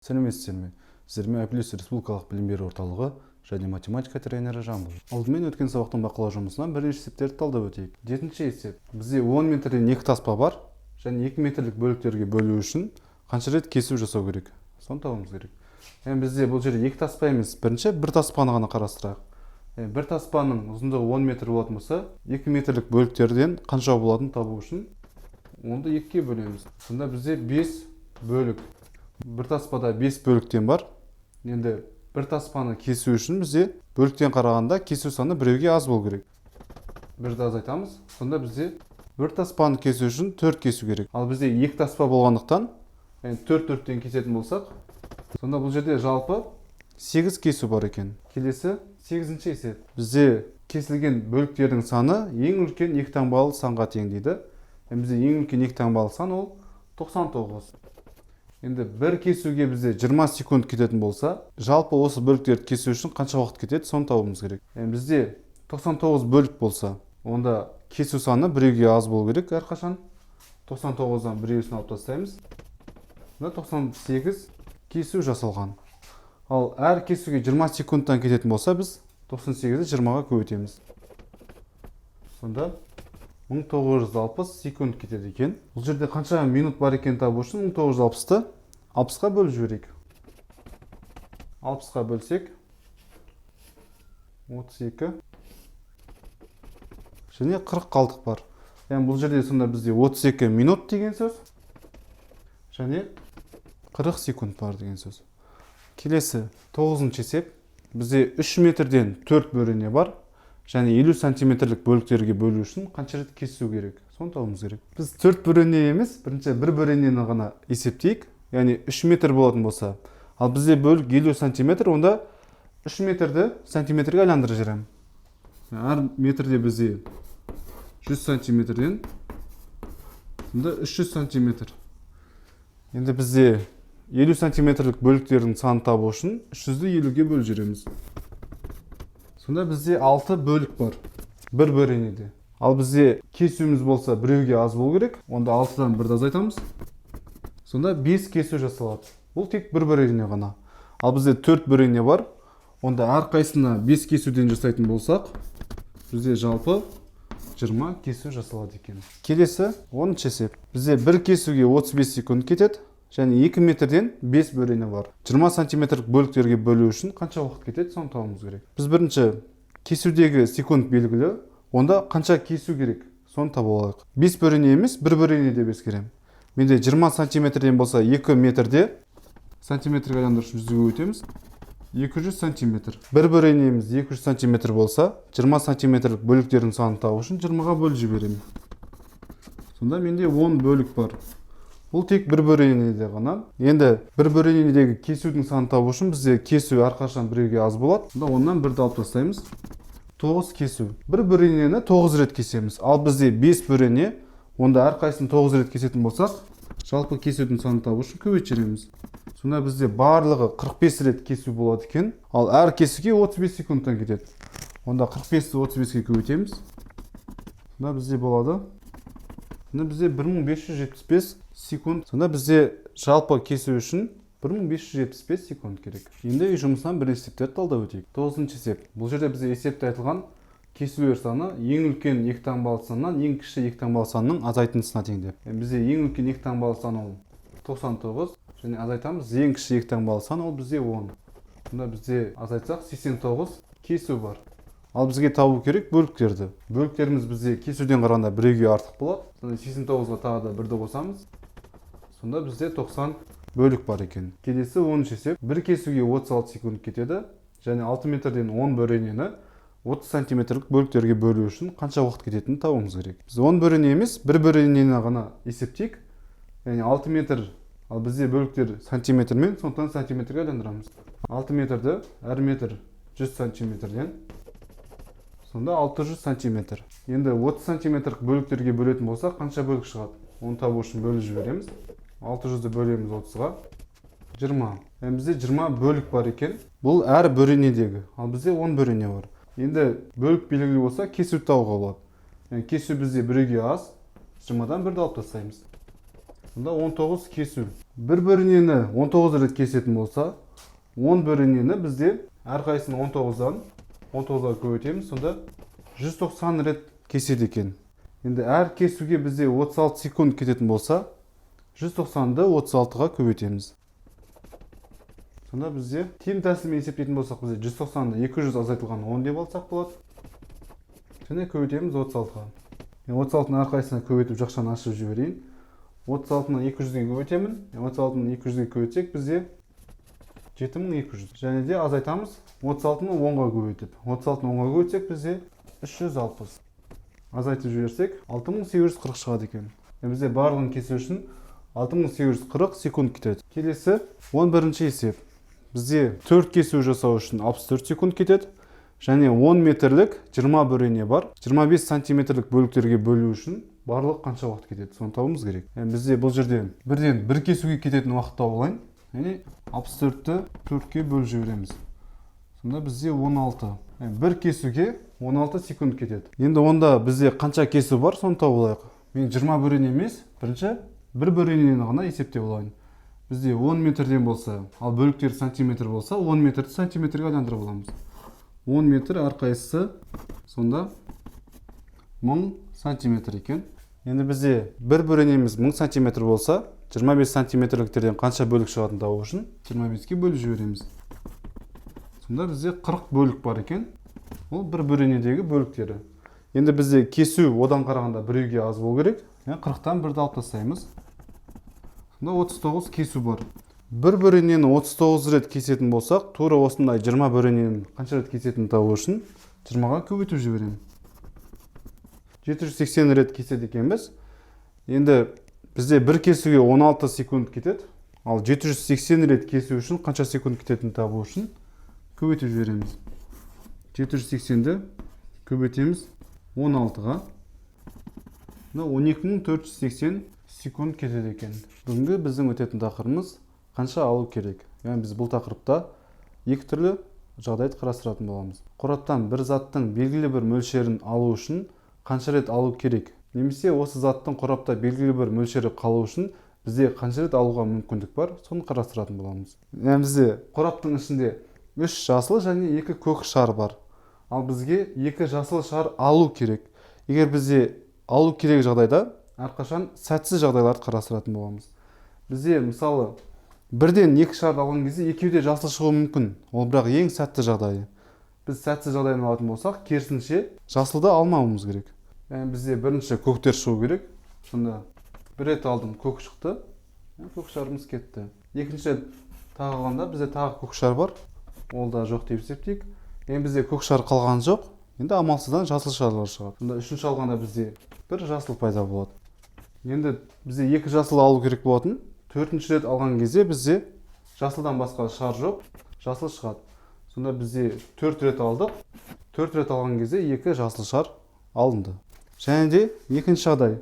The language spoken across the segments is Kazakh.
Сәлеметсіздер ме? Сіздермен Айплюс республикалық білім беру орталығы және математика тренері Жамбыл. Алдымен өткен сабақтың бақылау жұмысынан бірнеше есептерді талдап өтейік. Жетінші есеп. Бізде 10 метрден екі таспа бар және 2 метрлік бөліктерге бөлу үшін қанша рет кесу жасау керек? Соны табуымыз керек. Яғни бізде бұл жерде екі таспа емес, бірінші бір таспаны ғана қарастырайық. Яғни бір таспаның ұзындығы 10 метр болатын болса, 2 метрлік бөліктерден қанша болатынын табу үшін онды екіге бөлеміз. Сонда бізде 5 бөлік. Бір таспада 5 бөліктен бар. Енді бір таспаны кесу үшін бізде бөліктен қарағанда кесу саны біреуге аз болу керек. Бірді азайтамыз. Сонда бізде бір таспаны кесу үшін 4 кесу керек. Ал бізде екі таспа болғандықтан, яғни 4 төрттен кесетін болсақ, сонда бұл жерде жалпы 8 кесу бар екен. Келесі 8-ші есеп. Бізде кесілген бөліктердің саны ең үлкен екі таңбалы санға тең дейді. Яғни бізде ең үлкен екі таңбалы сан ол 99. Енді бір кесуге бізде 20 секунд кететін болса, жалпы осы бөліктерді кесу үшін қанша уақыт кетеді, соны табуымыз керек. Яғни бізде 99 бөлік болса, онда кесу саны біреуге аз болу керек әрқашан. 99-дан біреусін алып тастаймыз. Сонда 98 кесу жасалған. Ал әр кесуге 20 секундтан кететін болса, біз 98-ді 20-ға көбейтеміз. Сонда 1960 секунд кетеді екен. Бұл жерде қанша минут бар екенін табу үшін 1960-ты 60-қа бөліп жіберейік. 60-қа бөлсек 32 және 40 қалдық бар. Яғни бұл жерде сонда бізде 32 минут деген сөз және 40 секунд бар деген сөз. Келесі 9-ыншы есеп. Бізде 3 метрден 4 бөрене бар және 50 сантиметрлік бөліктерге бөлу үшін қанша рет кесу керек, соны табуымыз керек. Біз 4 бөрене емес, бірінші бір бөренені ғана есептейік. Яғни 3 метр болатын болса, ал бізде бөлік 50 сантиметр, онда 3 метрді сантиметрге айландырып жіберемін. Әр метрде бізде 100 сантиметрден, сонда 300 сантиметр. Енді бізде 50 сантиметрлік бөліктердің санын табу үшін 300-ді 50-ге бөліп жібереміз. Сонда бізде 6 бөлік бар бір бөренеде. Ал бізде кесуіміз болса, біреуге аз болу керек. Онда 6-дан бірді азайтамыз. Сонда 5 кесу жасалады. Бұл тек бір бөрене ғана. Ал бізде 4 бөрене бар. Онда әрқайсысына 5 кесуден жасайтын болсақ, бізде жалпы 20 кесу жасалады екен. Келесі 10 есеп. Бізде бір кесуге 35 секунд кетеді және 2 метрден 5 бөрене бар. 20 сантиметрлік бөліктерге бөлу үшін қанша уақыт кетеді, соны табуымыз керек. Біз бірінші кесудегі секунд белгілі, онда қанша кесу керек, соны таба алайық. 5 бөрене емес, бір бөрене деп ескеремін. Менде 20 сантиметрден болса, 2 метрде сантиметрге айландыру үшін жүзге өтеміз. 200 сантиметр. Бір бөренеміз 200 сантиметр болса, 20 сантиметрлік бөліктердің санын табу үшін 20-ға бөліп жіберемін. Сонда менде 10 бөлік бар. Бұл тек бір бөренеде ғана. Енді бір бөренедегі кесудің санын табу үшін бізде кесу әрқашан біреуге аз болады. Сонда оннан бірді алып тастаймыз. 9 кесу. Бір бөренені 9 рет кесеміз. Ал бізде 5 бөрене, онда әрқайсысын 9 рет кесетін болсақ, жалпы кесудің санын табу үшін көбейтіп жібереміз. Сонда бізде барлығы 45 рет кесу болады екен. Ал әр кесуге 35 секундтан кетеді. Онда 45-ті 35-ке көбейтеміз. Сонда бізде болады. Сонда бізде 1575 секунд. Сонда бізде жалпы кесу үшін 1575 секунд керек. Енді үй жұмысынан бір есептерді талдап өтейік. Тоғызыншы есеп. Бұл жерде бізде есепте айтылған кесулер саны ең үлкен екі таңбалы саннан ең кіші екі таңбалы санның азайтындысына тең деп. Енді бізде ең үлкен екі таңбалы сан ол 99 және азайтамыз ең кіші екі таңбалы сан, ол бізде 10. Сонда бізде азайтсақ, 89 кесу бар. Ал бізге табу керек бөліктерді. Бөліктеріміз бізде кесуден қарағанда біреуге артық болады. Сонда 89-ға тағы да бірді қосамыз. Сонда бізде 90 бөлік бар екен. Келесі 10 есеп. Бір кесуге 36 секунд кетеді және 6 метрден 10 бөренені 30 сантиметрлік бөліктерге бөлу үшін қанша уақыт кететінін табуымыз керек. Біз 10 бөрене емес, бір бөренені ғана есептейік. Яғни 6 метр, ал бізде бөліктер сантиметрмен, сондықтан сантиметрге айландырамыз. 6 метрді әр метр 100 сантиметрден, сонда 600 сантиметр. Енді 30 сантиметрлік бөліктерге бөлетін болсақ, қанша бөлік шығады? Оны табу үшін бөліп жібереміз. 600-ді бөлеміз 30-ға, 20. Яғни бізде 20 бөлік бар екен. Бұл әр бөренедегі. Ал бізде 10 бөрене бар. Енді бөлік белгілі болса, кесу табуға болады. Яғни кесу бізде біреуге аз, 20-дан бірді алып тастаймыз. Сонда 19 кесу. Бір бөренені 19 рет кесетін болса, 10 бөренені бізде әрқайсысын 19-дан 19-ға көбейтеміз, сонда 190 рет кеседі екен. Енді әр кесуге бізде 36 секунд кететін болса, 190-ды 36-ға көбейтеміз. Сонда бізде тең тәсілмен есептейтін болсақ, бізде 190-ды 200 азайтылған 10 деп алсақ болады. Және көбейтеміз 36-ға. Мен 36-ның әрқайсысына көбейтіп жақшаны ашып жіберейін. 36-ны 200-ге көбейтемін. 36-ны 200-ге көбейтсек, бізде 7200. Және де азайтамыз 36-ны 10-ға көбейтіп. 36-ны 10-ға көбейтсек, бізде 360. Азайтып жіберсек, 6840 шығады екен. Бізде барлығын кесу үшін 6840 секунд кетеді. Келесі 11-ші есеп. Бізде 4 кесу жасау үшін 64 секунд кетеді. Және 10 метрлік 20 бөрене бар. 25 сантиметрлік бөліктерге бөлу үшін барлығы қанша уақыт кетеді? Соны табуымыз керек. Бізде бұл жерде бірден бір кесуге кететін уақыт тауып алайын. Яғни 64-ті 4-ке бөліп жібереміз. Сонда бізде 16. Бір кесуге 16 секунд кетеді. Енді онда бізде қанша кесу бар, соны тауып алайық. Мен 20 бөрене емес, бірінші бір бөренені ғана есептеп алайын. Бізде 10 метрден болса, ал бөліктері сантиметр болса, 10 метрді сантиметрге айландырып аламыз. 10 метр әрқайсысы сонда 1000 сантиметр екен. Енді бізде бір бөренеміз 1000 сантиметр болса, 25 сантиметрліктерден қанша бөлік шығатынын табу үшін 25-ке бөліп жібереміз. Сонда бізде 40 бөлік бар екен. Ол бір бөренедегі бөліктері. Енді бізде кесу одан қарағанда біреуге аз болу керек. Яғни 40-тан бірді алып тастаймыз. Сонда 39 кесу бар. Бір бөренені 39 рет кесетін болсақ, тура осындай 20 бөрененің қанша рет кесетінін табу үшін 20-ға көбейтіп жіберемін. 780 рет кеседі екенбіз. Енді бізде бір кесуге 16 секунд кетеді. Ал 780 рет кесу үшін қанша секунд кететінін табу үшін көбейтіп жібереміз. 780-ді көбейтеміз 16-ға. Мына 12480 секунд кетеді екен. Бүгінгі біздің өтетін тақырыбымыз қанша алу керек. Яғни біз бұл тақырыпта екі түрлі жағдайды қарастыратын боламыз. Қораптан бір заттың белгілі бір мөлшерін алу үшін қанша рет алу керек? Немесе осы заттың қорапта белгілі бір мөлшері қалу үшін бізде қанша рет алуға мүмкіндік бар, соны қарастыратын боламыз. Яғни бізде қораптың ішінде 3 жасыл және 2 көк шар бар. Ал бізге 2 жасыл шар алу керек. Егер бізде алу керек жағдайда әрқашан сәтсіз жағдайларды қарастыратын боламыз. Бізде мысалы бірден 2 шарды алған кезде екеуі де жасыл шығуы мүмкін. Ол бірақ ең сәтті жағдайы. Біз сәтсіз жағдайын алатын болсақ, керісінше жасылды алмауымыз керек. Яғни бізде бірінші көктер шығу керек. Сонда бір рет алдым, көк шықты. Көк шарымыз кетті. Екінші рет тағы алғанда бізде тағы көк шар бар. Ол да жоқ деп есептейік. Енді бізде көк шар қалған жоқ. Енді амалсыздан жасыл шарлар шығады. Сонда үшінші алғанда бізде бір жасыл пайда болады. Енді бізде екі жасыл алу керек болатын. Төртінші рет алған кезде бізде жасылдан басқа шар жоқ, жасыл шығады. Сонда бізде 4 рет алдық. 4 рет алған кезде екі жасыл шар алынды. Және де екінші жағдай.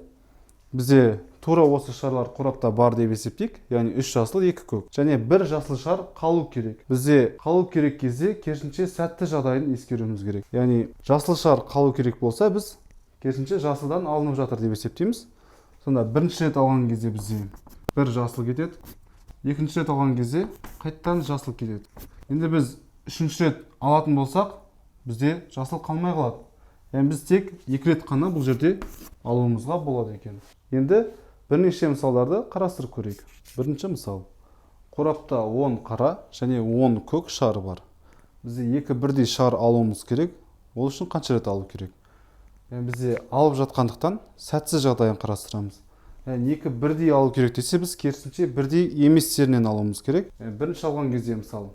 Бізде тура осы шарлар қорапта бар деп есептейік. Яғни 3 жасыл, 2 көк. Және бір жасыл шар қалу керек. Бізде қалу керек кезде керісінше сәтті жағдайын ескеруіміз керек. Яғни жасыл шар қалу керек болса, біз керісінше жасылдан алынып жатыр деп есептейміз. Сонда бірінші рет алған кезде бізде бір жасыл кетеді. Екінші рет алған кезде қайтадан жасыл кетеді. Енді біз үшінші рет алатын болсақ, бізде жасыл қалмай қалады. Яғни біз тек екі рет қана бұл жерде алуымызға болады екен. Енді бірнеше мысалдарды қарастырып көрейік. Бірінші мысал. Қорапта 10 қара және 10 көк шар бар. Бізде екі бірдей шар алуымыз керек. Ол үшін қанша рет алу керек? Яғни бізде алып жатқандықтан сәтсіз жағдайын қарастырамыз. Яғни екі бірдей алу керек десе, біз керісінше бірдей еместерінен алуымыз керек. Яғни бірінші алған кезде мысалы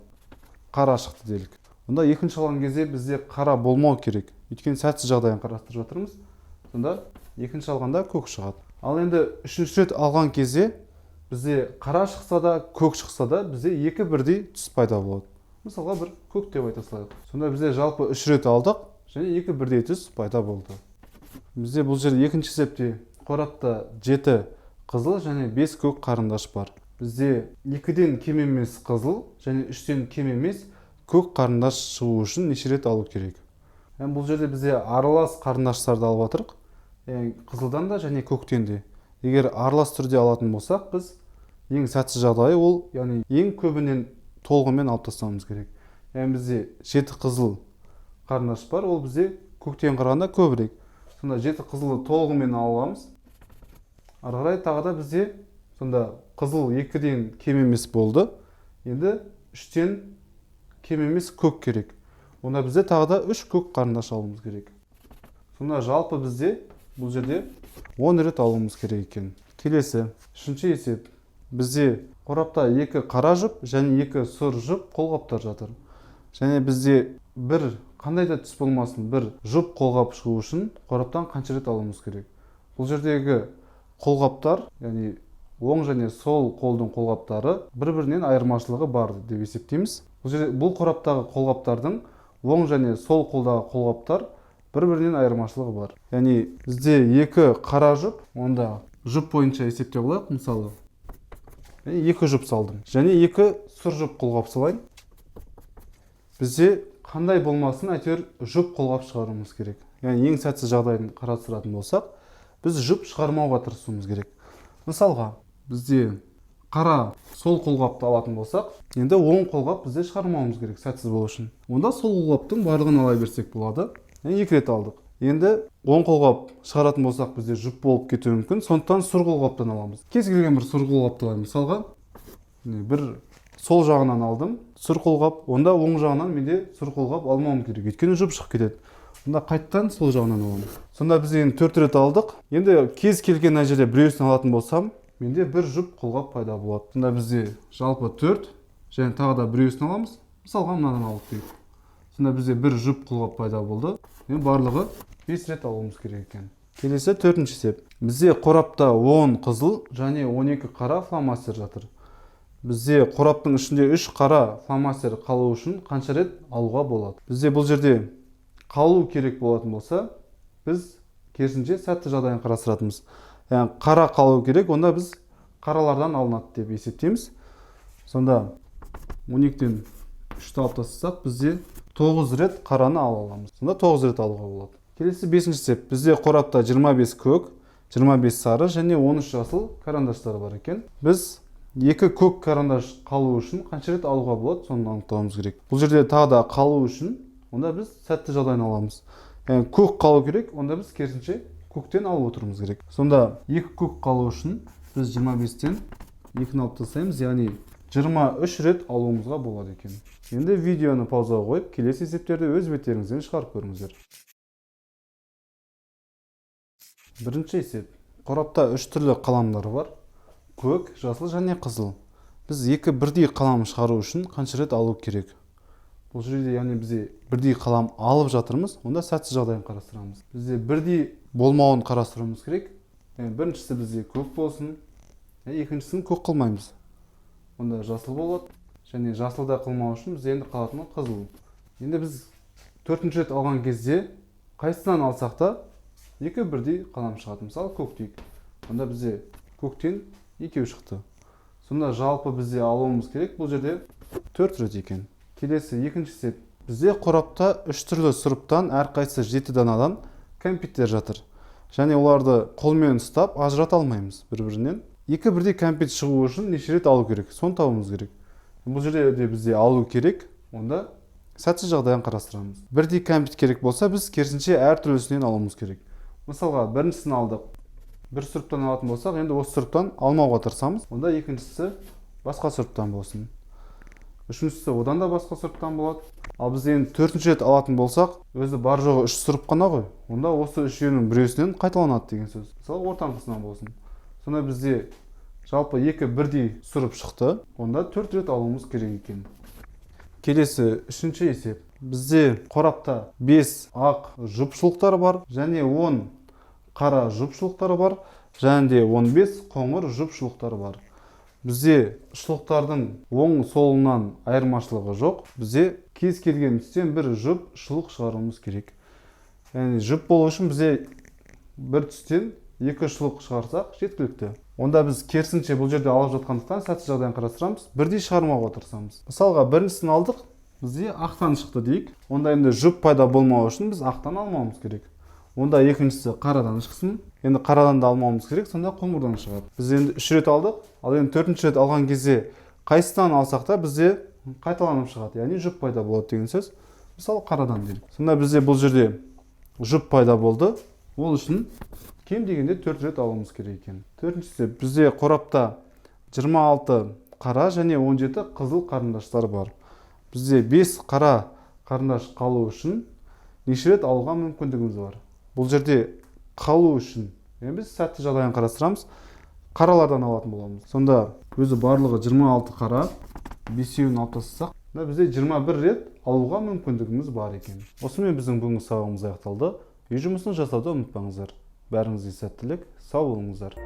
қара шықты делік. Онда екінші алған кезде бізде қара болмау керек. Өйткені сәтсіз жағдайын қарастырып жатырмыз. Сонда екінші алғанда көк шығады. Ал енді үшінші рет алған кезде бізде қара шықса да, көк шықса да, бізде екі бірдей түс пайда болады. Мысалға бір көк деп айта салайық. Сонда бізде жалпы үш рет алдық және екі бірдей түс пайда болды. Бізде бұл жерде екінші есепте қорапта 7 қызыл және 5 көк қарындаш бар. Бізде 2-ден кем емес қызыл және 3-тен кем емес көк қарындаш шығу үшін неше рет алу керек? Яғни бұл жерде бізде аралас қарындаштарды алып жатырық. Яғни қызылдан да және көктен де. Егер аралас түрде алатын болсақ, біз Ең сәтсіз жағдайы ол, яғни ең көбінен толығымен алып тастауымыз керек. Яғни бізде 7 қызыл қарындаш бар, ол бізде көктен қарағанда көбірек. Сонда 7 қызылды толығымен аламыз. Ары қарай тағы да бізде сонда қызыл 2-ден кем емес болды. Енді 3-тен кем емес көк керек. Онда бізде тағы да 3 көк қарындаш алуымыз керек. Сонда жалпы бізде бұл жерде 10 рет алуымыз керек екен. Келесі үшінші есеп. Бізде қорапта 2 қара жұп және 2 сұр жұп қолғаптар жатыр. Және бізде бір қандай да түс болмасын бір жұп қолғап шығу үшін қораптан қанша рет алуымыз керек? Бұл жердегі қолғаптар, яғни оң және сол қолдың қолғаптары бір-бірінен айырмашылығы бар деп есептейміз. Бұл жерде бұл қораптағы қолғаптардың оң және сол қолдағы қолғаптар бір-бірінен айырмашылығы бар. Яғни бізде 2 қара жұп, онда жұп бойынша есептеп алайық, мысалы. Яғни 2 жұп салдым. Және 2 сұр жұп қолғап салайын. Бізде қандай болмасын әйтеуір жұп қолғап шығаруымыз керек. Яғни ең сәтсіз жағдайын қарастыратын болсақ, біз жұп шығармауға тырысуымыз керек. Мысалға, бізде қара сол қолғапты алатын болсақ, енді оң қолғап бізде шығармауымыз керек сәтсіз болу үшін. Онда сол қолғаптың барлығын ала берсек болады. Яғни 2 рет алдық. Енді оң қолғап шығаратын болсақ, бізде жұп болып кетуі мүмкін. Сондықтан сұр қолғаптан аламыз. Кез келген бір сұр қолғапты алайын. Мысалға, бір сол жағынан алдым сұр қолғап, онда оң жағынан менде сұр қолғап алмауым керек, өйткені жұп шығып кетеді. Онда қайттан сол жағынан аламын. Сонда біз енді 4 рет алдық. Енді кез келген мына жерде біреусін алатын болсам, менде бір жұп қолғап пайда болады. Сонда бізде жалпы 4 және тағы да біреусін аламыз. Мысалға, мынадан алдық дейік. Сонда бізде бір жұп қолғап пайда болды. Енді барлығы 5 рет алуымыз керек екен. Келесі төртінші есеп. Бізде қорапта 10 қызыл және 12 қара фломастер жатыр. Бізде қораптың ішінде 3 қара фломастер қалу үшін қанша рет алуға болады? Бізде бұл жерде қалу керек болатын болса, біз керісінше сәтті жағдайын қарастыратынбыз. Яғни қара қалу керек, онда біз қаралардан алынады деп есептейміз. Сонда 12-ден 3-ті алып тастасақ, бізде 9 рет қараны ала аламыз. Сонда 9 рет алуға болады. Келесі бесінші есеп. Бізде қорапта 25 көк, 25 сары және 13 жасыл карандаштар бар екен. Біз 2 көк карандаш қалу үшін қанша рет алуға болады, соны анықтауымыз керек. Бұл жерде тағы да қалу үшін, онда біз сәтті жағдайын аламыз. Яғни көк қалу керек, онда біз керісінше көктен алып отыруымыз керек. Сонда 2 көк қалу үшін біз 25-тен 2-ні алып тастаймыз, яғни 23 рет алуымызға болады екен. Енді видеоны паузаға қойып, келесі есептерді өз беттеріңізден шығарып көріңіздер. Бірінші есеп. Қорапта 3 түрлі қаламдар бар. Көк, жасыл және қызыл. Біз 2 бірдей қалам шығару үшін қанша рет алу керек? Бұл жерде, яғни бізде бірдей қалам алып жатырмыз, онда сәтсіз жағдайын қарастырамыз. Бізде бірдей болмауын қарастыруымыз керек. Яғни біріншісі бізде көк болсын, екіншісін көк қылмаймыз. Онда жасыл болады. Және жасыл да қылмау үшін бізде енді қалатыны қызыл. Енді біз төртінші рет алған кезде қайсысынан алсақ та 2 бірдей қалам шығады. Мысалы, көк дейік. Онда бізде көктен 2 шықты. Сонда жалпы бізде алуымыз керек бұл жерде 4 рет екен. Келесі екінші есеп. Бізде қорапта 3 түрлі сұрыптан әрқайсысы 7 данадан кәмпиттер жатыр. Және оларды қолмен ұстап ажырата алмаймыз бір-бірінен. 2 бірдей кәмпит шығу үшін неше рет алу керек? Соны табуымыз керек. Бұл жерде де бізде алу керек, онда сәтсіз жағдайын қарастырамыз. Бірдей кәмпит керек болса, біз керісінше әртүрлісінен алуымыз керек. Мысалға, біріншісін алдық. Бір сұрыптан алатын болсақ, енді осы сұрыптан алмауға тырысамыз. Онда екіншісі басқа сұрыптан болсын. Үшіншісі одан да басқа сұрыптан болады. Ал біз енді төртінші рет алатын болсақ, өзі бар жоғы 3 сұрып қана ғой. Онда осы үшеуінің біреусінен қайталанады деген сөз. Мысалы, ортаңғысынан болсын. Сонда бізде жалпы 2 бірдей сұрып шықты. Онда 4 рет алуымыз керек екен. Келесі үшінші есеп. Бізде қорапта 5 ақ жұп шұлықтар бар және 10 қара жұп шұлықтар бар және де 15 қоңыр жұп шұлықтар бар. Бізде шұлықтардың оң солынан айырмашылығы жоқ. Бізде кез келген түстен бір жұп шұлық шығаруымыз керек. Яғни жұп болу үшін бізде бір түстен 2 шұлық шығарсақ жеткілікті. Онда біз керісінше бұл жерде алып жатқандықтан сәтсіз жағдайын қарастырамыз. Бірдей шығармауға тырысамыз. Мысалға, біріншісін алдық, бізде ақтан шықты дейік. Онда енді жұп пайда болмау үшін біз ақтан алмауымыз керек. Онда екіншісі қарадан шықсын. Енді қарадан да алмауымыз керек, сонда қоңырдан шығады. Біз енді 3 рет алдық, ал енді төртінші рет алған кезде қайсысынан алсақ та бізде қайталанып шығады, яғни жұп пайда болады деген сөз. Мысалы, қарадан делік. Сонда бізде бұл жерде жұп пайда болды. Ол үшін кем дегенде 4 рет алуымыз керек екен. Төртіншісі, бізде қорапта 26 қара және 17 қызыл қарындаштар бар. Бізде 5 қара қарындаш қалу үшін неше рет алуға мүмкіндігіміз бар? Бұл жерде қалу үшін, енді біз сәтті жағдайын қарастырамыз, қаралардан алатын боламыз. Сонда өзі барлығы 26 қара, 5-еуін алып тастасақ, бізде 21 рет алуға мүмкіндігіміз бар екен. Осымен біздің бүгінгі сабағымыз аяқталды. Үй жұмысын жасауды ұмытпаңыздар. Бәріңізге сәттілік, сау болыңыздар.